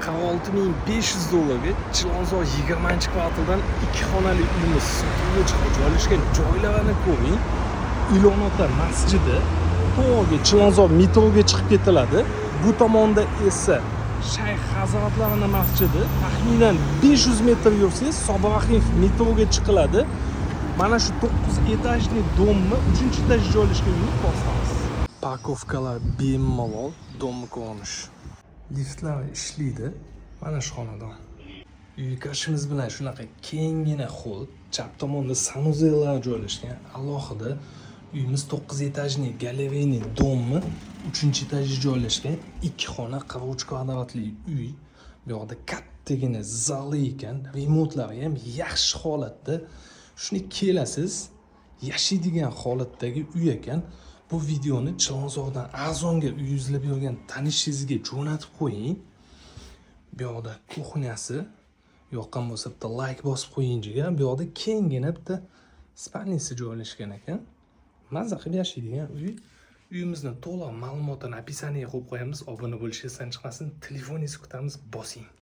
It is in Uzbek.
46 500 dollarga Chilonzor 20-kvartaldan ikki xonali uyimiz sotuvga chiqdi. Joylashgan joylarini ko'ring. Ilonota masjidi, to'g'ri, Chilonzor metroga chiqib ketiladi. Bu tomonda esa Shayx hazratlarini masjidi, taxminan 500 metr yursangiz, Sobir Rahimov metroga chiqiladi. Mana shu 9 этажный дом ni 3 etaj joylashgan uyni ko'rsatamiz. Парковка lar bemalol, дом ni ko'rinishi. Liftlar ishlaydi. Mana shu xonadon. Uyga kirishimiz bilan shunaqa kenggina холл, chap tomonda санузел lar joylashgan. Alohida uyimiz 9 этажный галерейный дом ni 3 etaji joylashgan. Ikki xona, 43 kvadratli uy. Bu yoqda kattagina zali ekan, remontlari ham yaxshi holatda. Shuni kelasiz, yashaydigan holatdagi uy ekan. Bu videoni Chilonzordan arzonga uy izlab yurgan tanishingizga jo'natib qo'ying. Bu yoqda кухня si, yoqqan bo'lsa, bitta layk bosib qo'ying, jigar. Bu yoqda kenggina bitta спальня si joylashgan ekan. Maza qilib yashaydigan uy. Uyimizni to'liq ma'lumotini описание ga qo'yib qo'yamiz. Obuna bo'lish esdan chiqmasin. Telefoningizni kutamiz, bosing.